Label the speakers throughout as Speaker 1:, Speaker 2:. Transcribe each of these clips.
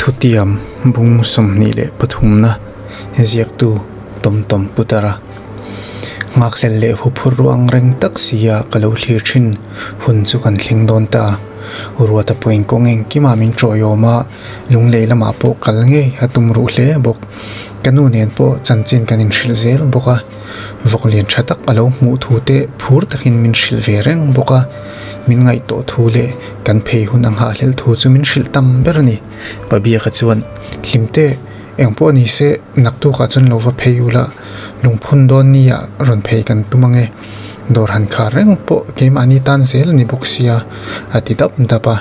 Speaker 1: Thutiam bung 23na ziaktu Tomtom Putara nghakhlel leh huphurh ruang reng tak sia ka lo thlir thin hun chu kan thleng dawn ta. Ruata pawhin kawng engkimah min tawiawm a, lunglei lamah pawh kal ngei a tum ruh hle bawk. Ka nu nen pawh chanchin kan inhrilh zel bawk a. Vawk lian tha tak a lo hmuh thu te phur takin min hrilh ve reng bawk a, min ngaihtuah thu leh kan phei hun a nghahhlelh thu chu min hrilh tam ber a ni. Pabiaka chuan, Hlimte, eng pawh ni se naktukah chuan lo va phei ula, lungphun dawn nia rawn phei kan tum ange. Dawr han khar reng pawh keimahni tan zel a ni bawk sia, a ti dap dap a.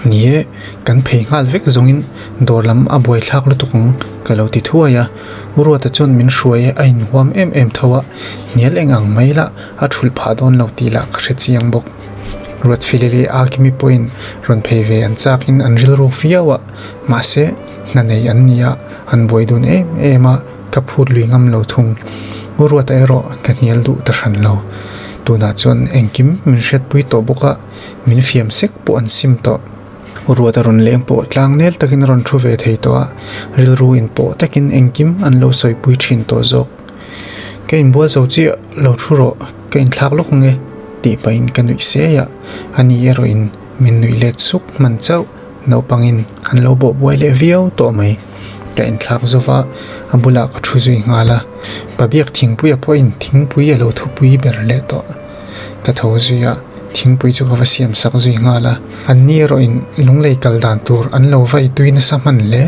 Speaker 1: Ni e, kan phei nghal vek zawngin dawr lam a buaithlak lutuk ang ka lo ti thuai a, U Ruata chuan min hruai e a inhuam em em tho a, hnial eng ang mai lah a thulh phah dawn lo tih lah ka hre chiang bawk. Ruatfili leh Akimi pawhin rawn phei ve an chakin an rilru viau a, mahse hna nei an ni a, an buai dun em em a, ka phut lui ngam lo thung. U Ruata erawh ka hnial duh ta hran lo. Tunah chuan engkim min hriatpui tawh bawk a. Min fiam sek pawh an sim tawh. Ruat a rawn leng pawh tlang nel takin a rawn thu ve thei tawh a, rilru in pawh takin engkim an lo sawipui thin tawh zawk. Ka inbual zo chiah lo thu rawh, ka inthlak lawk ang e tih pahin ka nuih sei a, ani erawhin min nuih let suk hman chauh naupangin an lo bawh buai leh viau tawh mai. Ka inthlak zova a bulah ka thu zui nghal a, Pabiak thingpuia pawhin thingpui a lo thupui ber leh tawh. Ka tho zui a, thingpui chu ka va siam sak zui nghal a. An ni erawhin lunglei kal dan tur an lo vai tui nasa hman hle.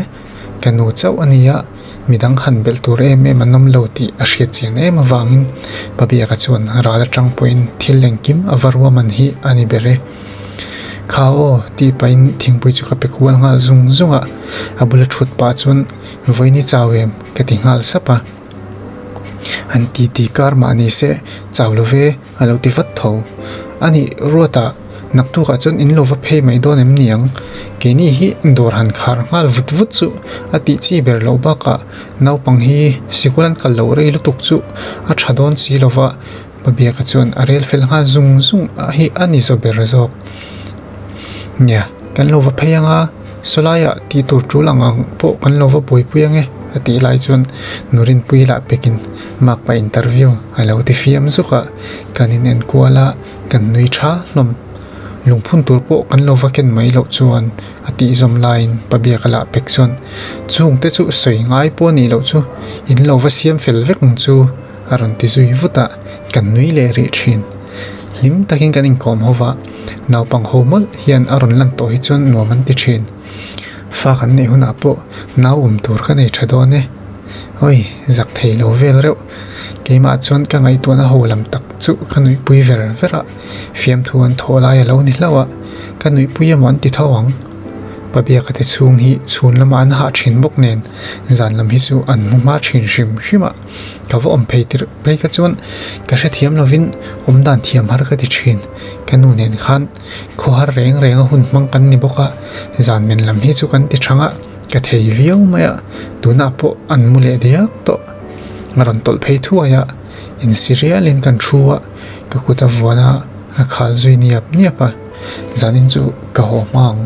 Speaker 1: Ka nu chauh a ni a, midang han belh tur em em an awm lo tih a hriat chian em avangin Pabiaka chuan ral atang pawhin thil engkim a va ruahman hi a ni ber e. Kha aw tih pahin thingpui chu ka pe kual nghal zung zung a, a bula thut pah chuan vawiin i chau em ka ti nghal sap a. An ti ti kar mah ni se chau lo ve a lo ti vat tho. A nih Ruata naktukah chuan in lo va phei mai dawn em ni ang? Keini hi dawr han khar nghal vut vut chu a tih chi ber loh bakah naupang hi sikul an kal loh rei lutuk chu a tha dawn si lo va, Pabiaka chuan a rel fel nghal zung zung a hi a ni zaw ber zawk. Nia, kan lo va phei ang a, sawlaiah tih tur tul ang ang pawh kan lo va buaipui ang e a tih lai chuan Nurinpui lah pekin makpa interview a lo ti fiam zuk a, kan inenkual a, kan nui tha hlawm. Lungphun tur pawh kan lo va ken mai loh chuan a tih zawm laiin Pabiaka lah pek chuan chungte chu sawi ngai pawh a nih loh chu in lo va siam fel vek ang chu. A rawn ti zui vut a, kan nui leh rih thin. Hlim takin kan inkawm ho va, naupang ho mawlh hian a rawn lan tawh hi chuan nuam an ti thin. Fa kan neih hunah pawh nau awm tur ka nei tha dawn e. Awi, zak thei lo vel reuh. Keimah chuan ka ngaihtuahna ho lam tak chu ka nuihpui ver ver a, fiamthu an thawh lai a lo ni hlauh a, ka nuihpui emaw an ti tho ang. Pabiaka te chhung hi chhun lamah an hah thin bawk nen, zan lam hi chu an hmu hma thin hrim hrim a. Ka va awm phei tirh phei kha chuan ka hrethiam lovin awm dan thiam har ka ti thin. Ka nu nen khan khawhar reng reng a hun hmang kan ni bawk a, zan men lam hi chu kan ti thang a, ka thei viau mai a, tunah pawh an mu leh diak tawh. A rawn tawlh phei thuai a, insi rialin kan thu a, ka kut a vuan a, a khal zui niap niap a, zanin chu ka haw hma ang,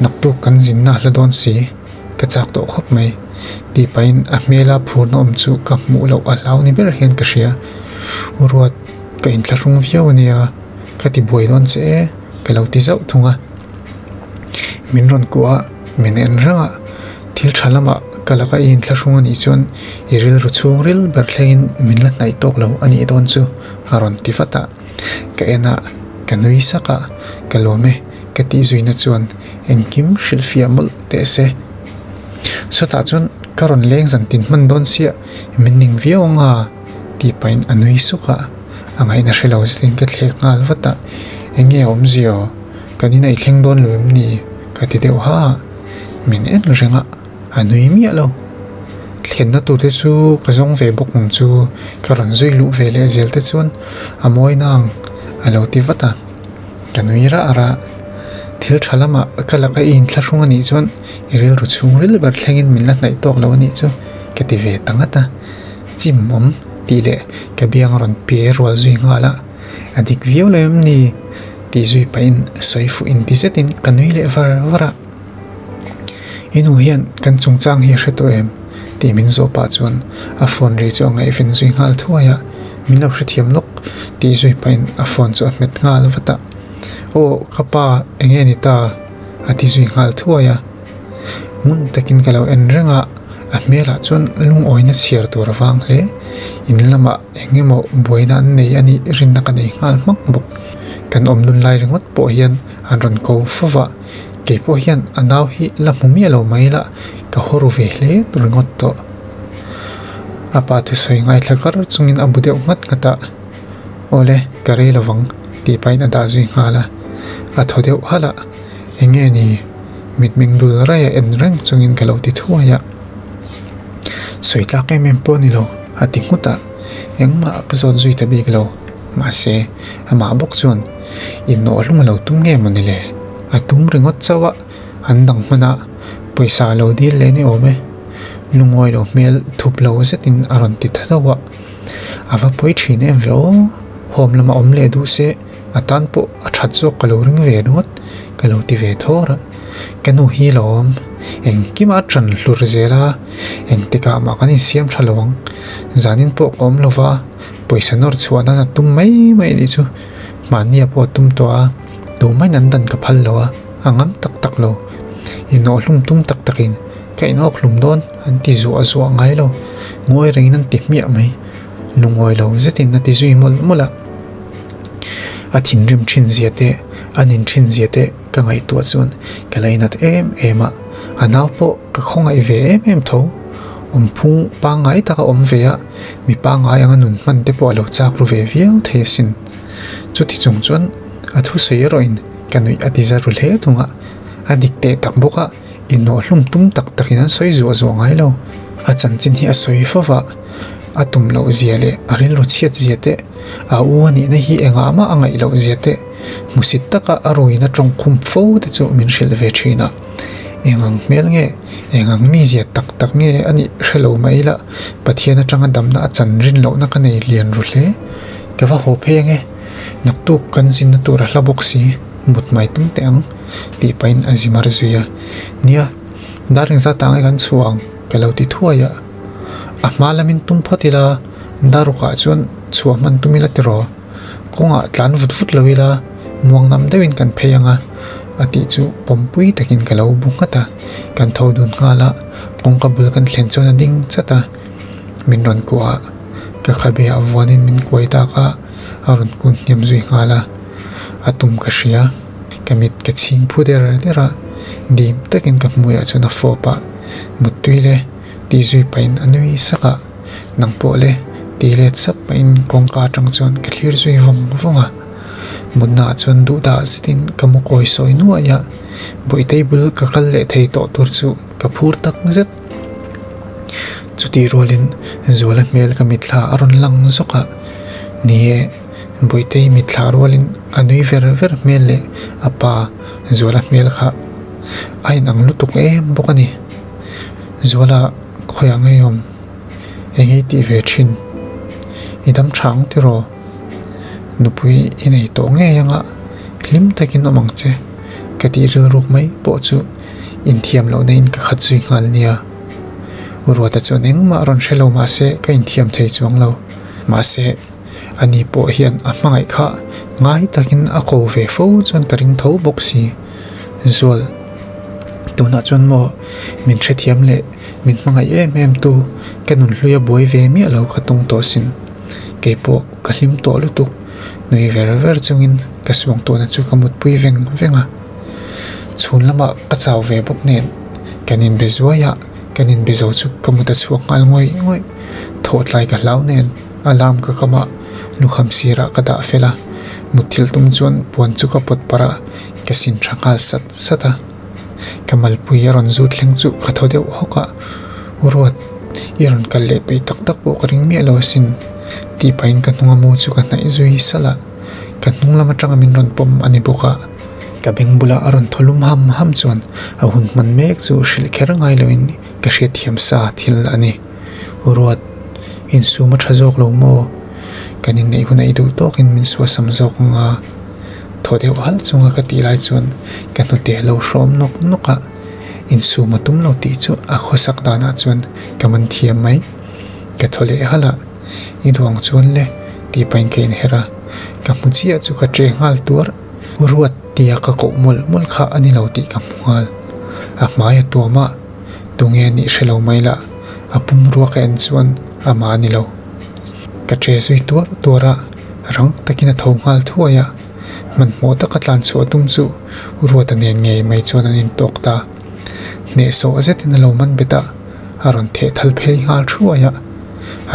Speaker 1: naktuk kan zinna a hla dawn si. Ka chak tawh khawp mai tih pahin a hmela phurna awm chu ka hmuh loh a hlau ni ber hian ka hria. U Ruat, ka inthlahrung viau a nia, ka ti buai dawn che e, ka lo ti zauh thung a. Min rawn kuah a, min en reng a, thil tha lamah ka laka i inthlahrung a nih chuan i rilru chhungril ber thlengin min la hnaih tawk lo a nih dawn chu a rawn ti vat a. Ka en a, ka nui sak a, ka lawm e, ka tih zuina chuan engkim hrilhfiah mawlh teh se. Sawtah chuan ka rawn leng zan tin hman dawn sia, min ning viau ang a tih pahin a nui suk a, a ngaihna hre lo zetin ka thlek nghal vat a, eng nge awmzia aw, kan in a i thleng dawn lo em ni? ka ti deuh ha a, min en reng a, a nui miah lo. Thlenna tur te chu ka zawng ve bawk ang chu, ka rawn zui luh ve leh zel te chuan a mawi na ang a lo ti vat a. Ka nui rah rah. Thil tha lamah ka laka i inthlahrung a nih chuan i rilru chhungril ber thlengin min la hnaih tawk lo a nih chu ka ti ve ta ngat a. Chim awm tih leh ka biang a rawn pe rual zui nghal a. A dik viau lo em ni? Tih zui pahin sawi fuh inti zetin ka nui leh var var a. I nu hian kan chungchang hi a hre tawh em? tih min zawh pah chuan a phone ri chu a ngaihven zui nghal thuai a, min lo hrethiam lawk tih zui pahin a phone chu a hmet nghal vat a. Aw ka pa eng nge ni ta? a ti zui nghal thuai a. Ngun takin ka lo en reng a, a hmelah chuan lungawina chhiar tur a vang hle. In lamah eng emaw buaina an nei a nih rinna ka nei nghal hmak bawk. Kan awm nun lai ringawt pawh hian an rawn ko fo va, kei pawh hian a nau hi la hmu miah lo mai la ka haw ru ve hle ringawt tawh. A pa thusawi ngaithla kar chungin a bu deuh nghat nghat a, Awle, ka rei lovang tih pahin a dah zui nghal a, a thaw deuh halh a, eng nge ni mitmeng dul raih a en reng chungin ka lo ti thuai a. Sawi tlak em em pawh a ni lo, a ti nghut a, engmah ka zawt zui ta bik lo. Mahse, amah bawk chuan innawh hlum a lo tum nge maw ni le? A tum ringawt chauh a, an dang hman a, pawisa a lo dil leh ni awm e. Lungawi lo hmel thup lo zetin a rawn ti ta deuh a, a va pawi thin em ve aw, home lama awm leh duh se a tan pawh a that zawk ka lo ring ve ringawt ka lo ti ve thawr a. Ka nu hi lo awm, engkima a ṭan hlur zel a, engtikah mah kan insiam ṭha lo ang, zanin pawh ka awm lo va. Pawisa nawr chhuah nan a tum mai mai anih chu. Mahnia pawh a tum tawh a, tumah in an dan ka phal lo a, a ngam tak tak lo. Inawhhlum tum tak takin ka inawk hlum dawn an ti zuah zuah ngai lo. Ngawi rengin an ti hmiah mai. Lungawi lo zetin a ti zui mawlh mawlh a. A thinrim thin zia te, a nin thin zia te ka ngaihtuah chuan ka la inat em em a. A nau pawh ka khawngaih ve em em tho. Awmphung pangngai taka awm ve a. Mi pangngai anga nun hman te pawh a lo chak ru ve viau thei asin. Chuti chung chuan a thusawi erawhin ka nuih a ti za ru hle thung a, a dik teh tak bawk a, inawh hlum tum tak takin an sawi zuah zuah ngai lo. A chanchin hi a sawi fo va, a tum loh zia leh a rilru chhiat zia te, a u a nihna hi engah mah a ngaih loh zia te, hmusit taka a ruin a tawngkhum fo te chu min hrilh ve thin a. Eng ang hmel nge, eng ang mizia tak tak nge a nih hre lo mai ila, Pathian atanga damna a chan rin lohna ka nei lian ru hle. Ka va haw phei ange, naktuk kan zinna tur a hla bawk si, mut mai tum teh ang, tih pahin a zi mar zui a. Nia, dar engzat ah nge kan chhuah ang, ka lo ti thuai a. A hma lamin tum phawt ila, dar rukah chuan chhuah hman tum ila tiraw? Kawngah tlan vut vut lo ila, muangnam deuhin kan phei ang a, a tih chu pawmpui takin ka lo bu nghat a. Kan tho dun nghal a, kawngka bul kan thlen chuan a ding chat a, min rawn kuah a, ka khabe ah vuanin min kuai tak a, a rawn kun hniam zui nghal a, a tum ka hria, ka mit ka chhing phu der der a, dim takin ka hmuiah chuan a fawp a, Muttui le tih zui pahin a nui sak a. Nang pawh le, ti let sap pahin kawngka atang chuan ka thlir zui vawng vawng a. Mutna ah chuan duh dah zetin ka mu kawi sawi nuai a, Bawihtei bul ka kal leh thei tawh tur chu ka phur tak zet. Chutih rualin Zuala hmel ka mitthla a rawn lang zawk a, ni e, Bawihtei mitthla rualin a nui ver ver hmel leh a pa Zuala hmel kha a inang lutuk em bawk a ni. Zuala. Khawiah ngeiawm eng i tih ve thin? I dam tha ang tiraw? Nupui i nei tawh ngei anga hlim takin awm ang che ka tih rilruk mai pawh chu inthiam loh neiin ka khat zui nghal nia. Ruata chuan engmah rawn hre lo mahse ka inthiam thei chuang lo. Mahse ani pawh hian a hmangaih kha ngai takin a ko ve fo chuan ka ring tho bawk si. Zual, tunah chuan maw min hrethiam leh min hmangaih em em tu ka nunhlui a buai ve miah lo ka tung tawh sin. Keipawh ka hlim tawh lutuk, nui ver ver chungin ka suang tawhna chu ka mutpui veng veng a. Chhun lamah ka chau ve bawk nen kan inbe zuai a, kan inbe zo chu ka mut a chhuak nghal ngawih ngawih. Thawhtlai ka hlau nen alarm ka kam a, lukham sirah ka dah fel a, mutthilh tum chuan puan chu ka pawt parh a. Ka sin tha nghal sat sat a, ka malpui a rawn zut thleng chu ka thaw deuh hawk a, U Ruat, i rawn kal leh peih tak tak pawh ka ring miah lo asin, tih pahin ka hnunga mu chu ka hnaih zui salh a, ka hnung lam atanga min rawn pawm a ni bawk a, ka beng bulah a rawn thaw lum ham ham chuan a hun hman mek chu hrilh kher ngai loin ka hriatthiam sa thil a ni. U Ruat, insum a tha zawk lo maw? Kan inneih hunah i duh tawkin min suasam zawk ang a. Thaw deuh halh chunga ka tih lai chuan ka hnute a lo hrawm nawk nawk a. Insum a tum lo tih chu a khawsak danah chuan ka man thiam mai. Ka thaw leh halh a, I duang chuan le tih pahin ka inher a, ka hmu chiah chu ka ṭe nghal tuar. Ruat tia ka koh mawlh mawlh kha a ni lo tih ka hmu nghal. A hmai a tuam a, tunge a nih hre lo mai lah, a pumrua ka en chuan amah a ni lo. Ka ṭe zui tuar tuar a, rang takin a tho nghal thuai a, hmanhmawh taka tlan chhuah tum chu Ruata nen ngei mai chuan an intawk ta. Hnehsawh zetin a lo man bet a, a rawn theh thal phei nghal thuai a,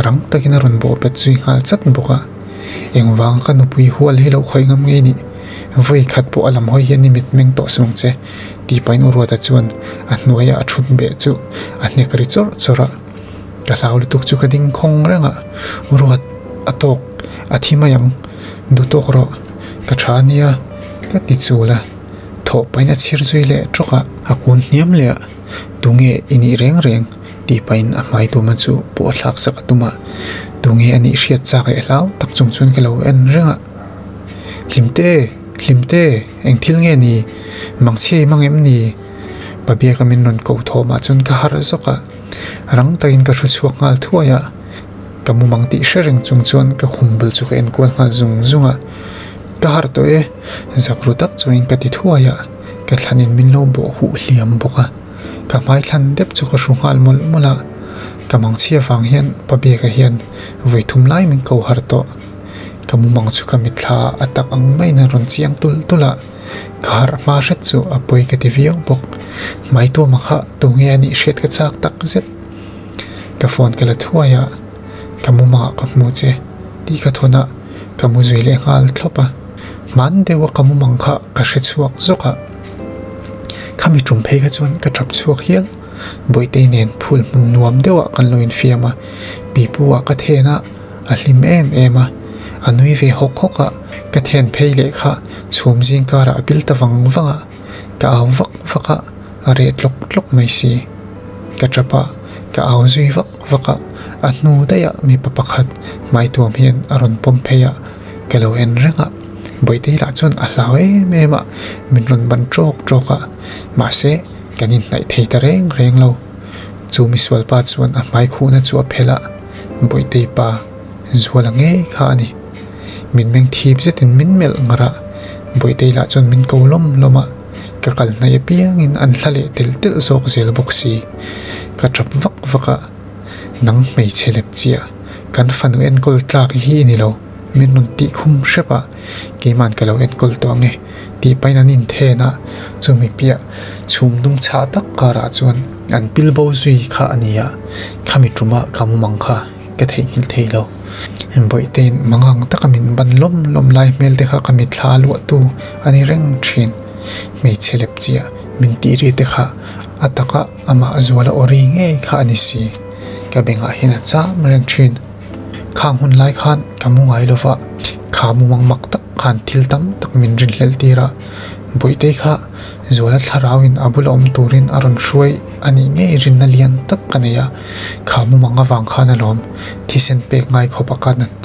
Speaker 1: rang takin a rawn bawh bet zui nghal chat bawk a. Engvang ka nupui hual hi lo khawih ngam ngei nih? Vawi khat pawh a lam hawi hian i mit meng tawh sung che, tih pahin U Ruata chuan a hnuaia a thut beh chu a hnek ri chawrh chawrh a. Ka hlau lutuk chu ka ding khawng reng a, U Ruat, a tawk, a thi mai ang, duh tawk rawh, ka tha a nia, ka ti chul a. Thawh pahin a chhir zui leh tawk a, a kun hniam leh a, Tunge i nih reng reng? tih pahin a hmai tuma chu pawh a thlak sak a tum a, tunge a nih hriat chak leh hlau tak chung chuan ka lo en reng a. Hlimte! Hlimte! Eng thil nge ni? Mangchhia i mang em ni? Pabiaka min rawn ko thawmah chuan ka harh zawk a, rang takin ka hru chhuak nghal thuai a, ka mumang tih hre reng chung chuan ka khum bul chu ka enkual nghal zung zung a, Ka harh tawh e, zak ru tak chuan ka ti thuai a, ka thlanin min lo bawh huh hliam bawk a, ka hmai thlan dep chu ka hru nghal mawlh mawlh a, ka mangchhia vang hian Pabiaka hian vawi thum lai min ko harh tawh. Ka mumang chu ka mitthla a tak ang maiin a rawn chiang tulh tulh a, ka harh hma hret chu a pawi ka ti viau bawk. Hmai tuama kha tunge a nih hriat ka chak tak zet. Ka phone ka la thuai a. Ka mumangah ka hmu che tih ka thawn a, ka mu zui leh nghal thlawp a. Hman deuha ka mumang kha ka hre chhuak zawk a, khami tum phei kha chuan ka tap chhuak hial. Bawihtei nen phul hmun nuam deuhah kan lo infiam a, pipu ah ka then a, a hlim em em a, a nui ve hawk hawk a, ka then phei leh kha chhum zing karah a pil ta vang vang a, ka au vak vak a, a reh tlawk tlawk mai si. Ka tap a, ka au zui vak vak a, a hnu daih ah mipa pakhat hmai tuam hian a rawn pawm phei a, ka lo en reng a, Bawihtei lah chuan a hlau em em a, min rawn ban tawk tawk a, mahse kan inhnaih thei ta reng reng lo. Chu misual pa chuan a hmai khuhna chu a phelh a, Bawihtei pa Zuala ngei kha a ni. Min meng thip zetin min melh ngar a, Bawihtei lah chuan min ko lawm lawm a. Ka kal hnaih apiangin an hla leh telh telh zawk zel bawk si. Ka tap vak vak a, Nang hmeichhe lep chiah, kan fanu enkawl tlak hi i ni lo, min rawn tih khum hrep a, keima'n ka lo enkawl tawh ang e, tih pahin an inthen a, chumi piah chhum dum chhah tak karah chuan an pil bo zui kha a ni a, khami ṭuma ka mumang kha ka theihnghilh thei lo. Bawihtein mangang taka min ban lawm lawm lai hmel te kha ka mitthla luahtu a ni reng thin. Hmeichhe lep chiah min tih ri te kha a taka amah zuala aw ri ngei kha a ni si. Ka bengah hian a cham reng thin. Khang hun lai khan ka mu ngai lo va, kha mumang mak tak khan thil tam tak min rinhlelh tir a. Bawihtei kha Zuala thlarauin a bula awm turin a rawn hruai a nih ngei rinna lian tak ka nei a, kha mumang avang khan alawm thisen pek ngai khawp a ka nat.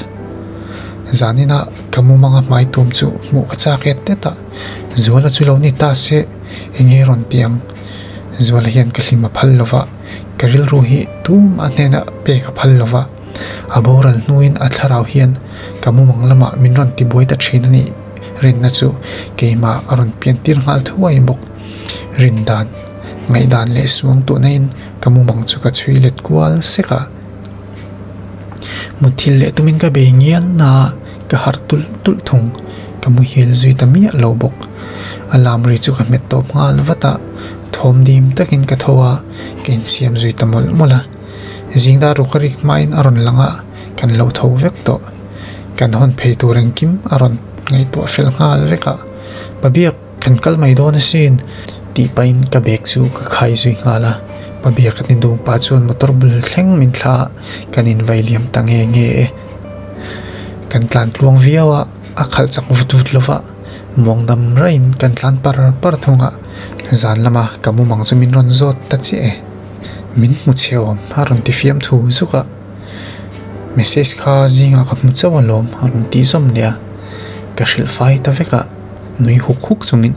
Speaker 1: Zaninah ka mumanga hmai tum chu hmuh ka chak et et a, Zuala chu lo ni ta se eng nge rawn ti ang? Zuala hian ka hlim a phal lo va, ka rilru hi tum a hnenah pek a phal lo va, a boral hnuin a thlarau hian ka mumang lamah min rawn tibuai ta thin a nih. Rinna chu keimah a rawn pian tir nghal thuai bawk. Rin dan, ngaihdan leh suang tuhnain ka mumang chu ka chhui let kual sek a. Mutthil leh tumin ka bei ngial na a, ka harh tulh tulh thung. Ka muhil zui ta miah lo bawk. Alarm ri chu ka hmet tawp nghal vat a, thawm dim takin ka tho a, ka insiam zui ta mawlh mawlh a. Zingdar ruk a rik hmain a rawn lang a, kan lo tho vek tawh. Kan hawn phei tur engkim a rawn ngaihtuah fel nghal vek a, Pabiak kan kal mai dawn asin tih pahin ka bag chu ka khai zui nghal a, Pabiak a ni duh pah chuan motor bul thleng min thla a, kan invai liam ta nge nge e. Kan tlan tluang viau a, a khalh chak vut vut lo va, muang dam raiin kan tlan par par thung a, zan lama ka mumang chu min rawn zawt ta chiah e. Min hmu chhe awm a rawn ti fiam thu zuk a. Message kha zingah ka hmu chauh alawm a rawn tih zawm leh a, ka hrilh fai ta vek a, nui huk huk chungin.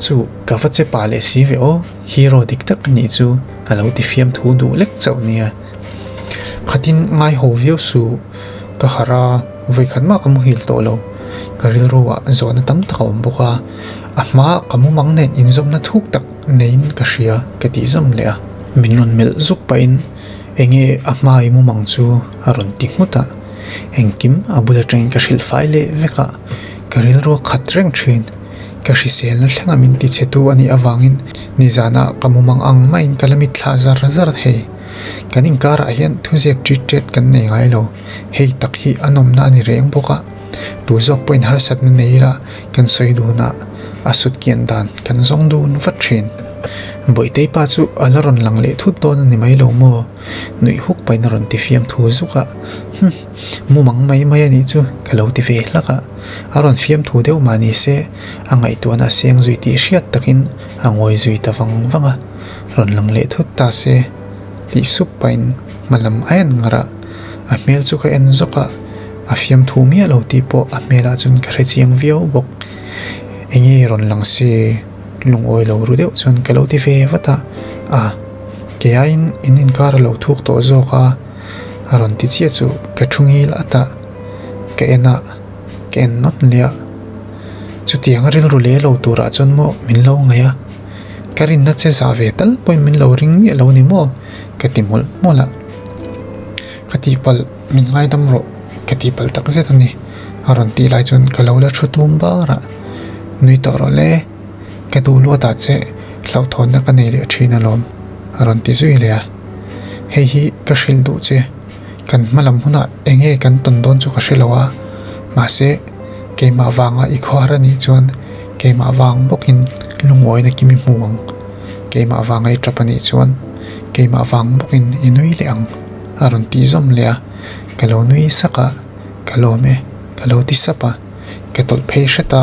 Speaker 1: chu ka va che pah leh si ve aw, hero dik tak a nih chu a lo ti fiamthu duh lek chauh nia. Khatin ngai ho viau suh ka harh a, vawikhat mah ka muhil tawh lo. Ka rilru ah zawhna tam tak a awm bawk a, a hma ka mumang nen inzawmna thuk tak neiin ka hria ka tih zawm leh a. Min rawn melh zuk pahin enge a hma i mumang chu a rawn ti nghut a, engkim a bul atangin ka hrilh fai leh vek a, ka rilru a khat reng thin. Ka hriselna thlenga min ti chhe tu a nih avangin nizanah ka mumang ang maiin ka la mitthlah zar zar thei. Kan inkarah hian thuziak ṭit ṭet kan nei ngai lo. Hei tak hi a nawmna a ni reng bawk a. Tu zawk pawhin harsatna nei ila kan sawi dunah a sut kian dan kan zawng dun vat ṭhin. Bawihtei pa chu a la rawn lang leh thut dawn a ni mai lo maw? Nuih huk pahin a rawn ti fiam thu zuk a. Hum! Mumang mai mai a nih chu ka lo ti ve hlak a. A rawn fiam thu deuh mah ni se a ngaihtuahna a seng zui tih hriat takin a ngawi zui ta vang vang a. Rawn lang leh thut ta se tih sup pahin hma lam a en ngar a, a hmel chu ka en zawk a, a fiamthu miah lo tih pawh a hmelah chuan ka hre chiang viau bawk. Enge rawn lang se lungawi lo ru deuh chuan ka lo ti ve vat a, a kei aiin in inkar a lo thuk tawh zawk a, a rawn ti chiah chu ka thu ngil at a, ka en a, ka en nawt leh a, chutiang a rilru leh lo turah chuan maw min lo ngaih a. Ka rinna che zah ve tal pawhin min lo ring miah lo ni maw? Ka ti mawlh mawlh a. Ka tihpalh, min ngaidam rawh, ka tihpalh tak zet a ni, a rawn tih lai chuan ka lo la thu tum bar a. Nui tawh rawh le, ka duh luatah che hlauhthawnna ka nei leh thin alawm, a rawn ti zui leh a. Hei hi ka hrilh duh che, kan hma lam hunah eng nge kan tawn dawn chu ka hre lo a, mahse keimah vanga i khuar a nih chuan Keimah vang bawkin lungawina kim i hmu ang. Keimah vanga i tap a nih chuan keimah vang bawkin i nui leh ang, a rawn tih zawm leh a. Ka lo nui sak a, Ka lawm e, ka lo ti sap a. Ka tawlh phei hret a,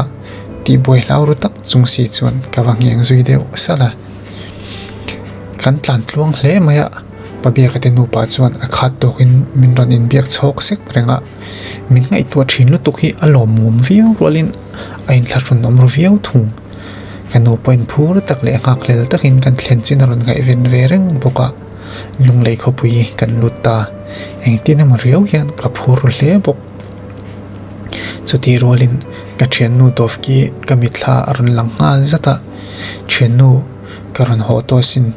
Speaker 1: tihbuai hlau ru tak chung si chuan ka va ngheng zui deuh salh a. Kan tlan tluang hle mai a, Pabiaka te nupa chuan a khat tawkin min rawn inbiak chhawk sek reng a. Min ngaihtuah thin lutuk hi a lawmawm viau rualin a inthlahrun awm ru viau thung. Ka nu pawhin phur tak leh nghakhlel takin kan thlen chin a rawn ngaihven ve reng bawk a, Lunglei khawpui kan lut ta. Engtin emaw riau hian ka phur ru hle bawk. Chutih rualin ka thiannu Dawfki ka mitthla a rawn lang nghal zat a, Thiannu ka rawn haw tawh asin,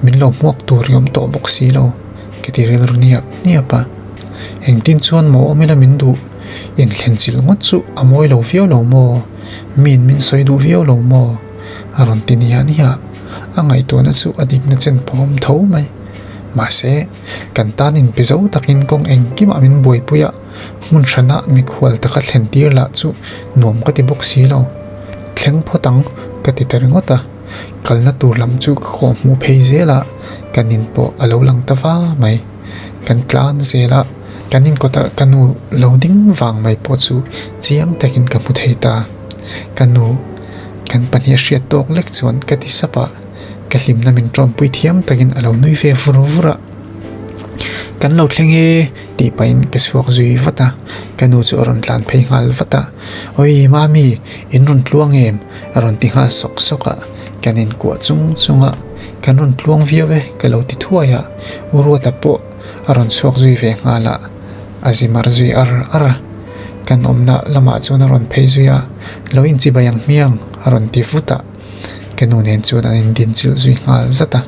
Speaker 1: min lo hmuak tur i awm tawh bawk si lo, ka ti rilru niap niap a. Engtin chuan maw awm ila min duh? Inthlen chilh ngawt chu a mawi lo viau lo maw? Miin min sawi duh viau lo maw? A rawn ti nia nia. A ngaihtuahna chu a dikna chen pawh awm tho mai. Mahse, kan tan inpe zo takin kawng engkimah min buaipui a, hmun hranah mikhual taka thlen tir lah chu nuam ka ti bawk si lo. Thleng phawt ang, ka ti ta ringawt a. Kalna tur lam chu ka kawhhmuh phei zel a, kan in pawh a lo lang ta va mai. Kan tlan zel a, kan inkawtah ka nu lo ding vang mai pawh chu chiang takin ka hmu thei ta. Ka nu, kan pahnih a hriat tawk lek chuan ka ti sap a, ka hlimna min tawmpui thiam takin a lo nui ve vur vur a. Kan lo thleng e tih pahin ka chhuak zui vat a, ka nu chu a rawn tlan phei nghal vat a. Awi mami, in rawn tluang em? a rawn ti nghal sawk sawk a, kan inkuah chung chung a. Kan rawn tluang viau e ka lo ti thuai a, U Ruata pawh a rawn chhuak zui ve nghal a, a zi mar zui ar ar a. Kan awmna lamah chuan a rawn phei zui a, Lo inchibai ang hmiang a rawn ti vut a. Ka nu nen chuan an indinchilh zui nghal zat a,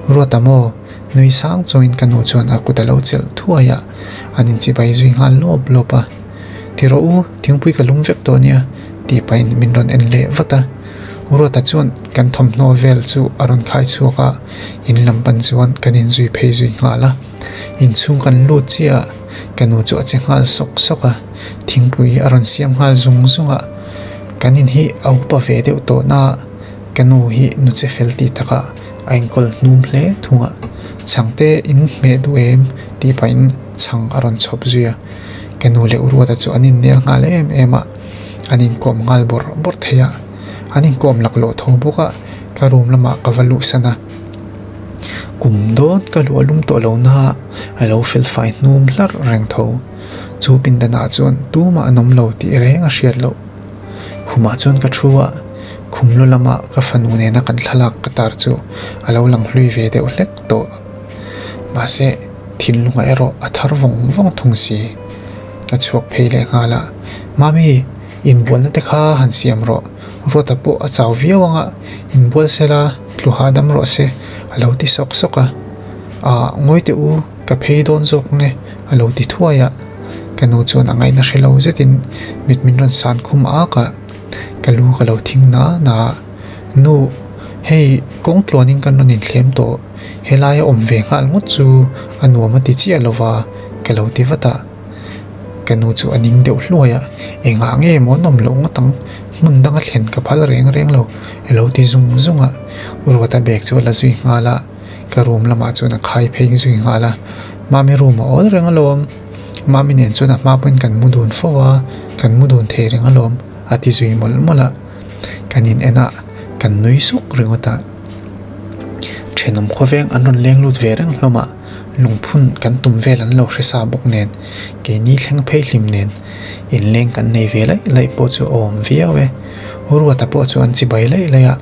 Speaker 1: Ruata maw? Nui sang chungin ka nu chuan a kut a lo chelh thuai a, an inchibai zui nghal lawp lawp a. Ti rawh u, thingpui ka lum vek tawh nia tih pahin min rawn en leh vat a. Ruata chuan kan thawmhnaw vel chu a rawn khai chhuak a, in lam pan chuan kan inzui phei zui nghal a. Inchhung kan lut chiah a, ka nu chu a che nghal sawk sawk a, thingpui a rawn siam nghal zung zung a. Kan in hi a upa ve deuh tawh na a, ka nu hi nu che fel tih takah a inkawl hnum hle thung a. Chhangte in hmeh duh em? tih pahin chhang a rawn chhawp zui a. Ka nu leh Uruata chu an innel nghal em em a, an inkawm nghal bawrh bawrh thei a, an inkawm laklawh tho bawk a, ka room lamah ka va luhsan a. Kum dawn ka luh a lum tawh lo na a lo fel fai hnum hlarh reng tho. Chu pindanah chuan tumah an awm lo tih reng a hriat loh. Khumah chuan ka thu a. Khum lu lama ka fanu nena kan thlalak ka tar chu a lo lang hlui ve deuh hlek tawh. Mahse, thinlungah erawh a thar vawng vawng thung si. Ka chhuak phei leh nghal a, Mami, inbualna te kha han siam rawh. Ruata pawh a chau viau ang a, inbual sela tlu hahdam rawh se, a lo ti sawk sawk a. Aah, ngawi teh u, ka phei dawn zawk nge, a lo ti thuai a. Ka nu chuan a ngaihna hre lo zetin mit min rawn san khum ak a, ka lu ka lo thing na na a. Nu, hei kawng tluanin kan rawn inthlem tawh, helaia awm ve nghal ngawt chu a nuam a ti chiah lo va, ka lo ti vat a. Ka nu chu a ning deuh hluai a, engah nge maw an awm loh ngawt ang, hmun danga thlen ka phal reng reng lo, a lo ti zung zung a. Ruata bag chu a la zui nghal a, ka room lamah chuan a khai phei zui nghal a, Mami room a awl reng alawm, Mami nen chuan a hma pawhin kan mu dun fo a, kan mu dun thei reng alawm, a ti zui mawlh mawlh a, kan in en a, kan nui suk ringawt a. Thenawm khawveng an rawn leng lut ve reng hlawm a. Lungphun kan tum vel an lo hre sa bawk nen, keini thleng phei hlim nen inleng kan nei ve laih laih pawh chu a awm viau e. Ruata pawh chu an chibai laih laih a,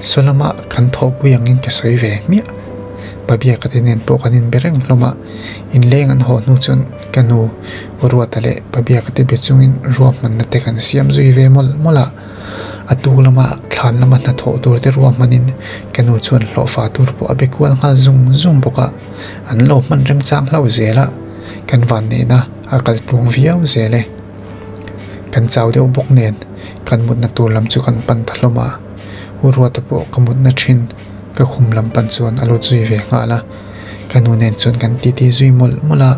Speaker 1: saw lama kan thawhpui angin ka sawi ve hmiah. Pabiaka te nen pawh kan inbe reng hlawm a, inleng an haw hnu chuan ka nu Ruata leh Pabiaka te be chungin ruahmanna te kan siam zui ve mawlh mawlh a. A tuk lama thlan lama hnathawh tur te ruahmanin ka nu chuan hlawhfa tur pawh a be kual nghal zung zung bawk a, an lo hman remchang hlauh zel a, kan vanneihna a kal tlung viau zel e. Kan chau deuh bawk nen kan mutna tur lam chu kan pan ta hlawm a, U Ruata pawh ka mutna thin ka khum lam pan chuan a lut zui ve nghal a, ka nu nen chuan kan titi zui mawlh mawlh a,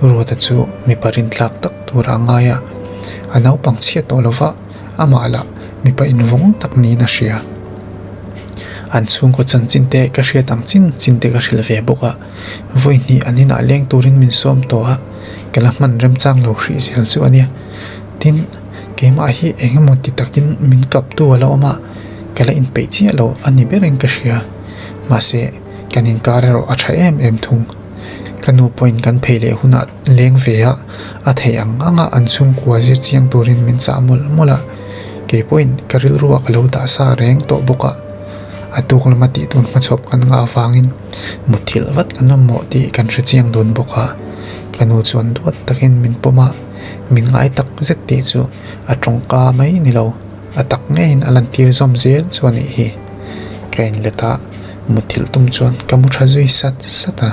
Speaker 1: U Ruata chu mipa rintlak tak tur a ngai a, a naupang chhiat tawh lo va. Amah lah mipa invawng tak niin a hria. An chhungkaw chanchin te ka hriat ang chin chin te ka hrilh ve bawk a, vawi hnih an inah leng turin min sawm tawh a, ka la hman remchang lo hrih zel chu a nia. Tin, keimah hi eng emaw ti takin min kaptu a la awm a, ka la inpeih chiah lo a ni berin ka hria. Mahse, kan inkar erawh a tha em em thung. Ka nu pawhin kan phei leh hunah leng ve a, a theih ang anga an chhungkua zir chiang turin min chah mawlh mawlh a, kei pawhin ka rilruah ka lo dah sa reng tawh bawk a, a tuk lama tih tur hmachhawp kan ngah avangin mutthilh vat kan mamawh tih kan hre chiang dun bawk a, ka nu chuan duat takin min pawm a, min ngai tak zet tih chu a tawngka mai ni lo, a tak ngeiin a lantir zawm zel chu a nih hi. Ka inlet a, mutthilh tum chuan ka mu tha zui sat sat a.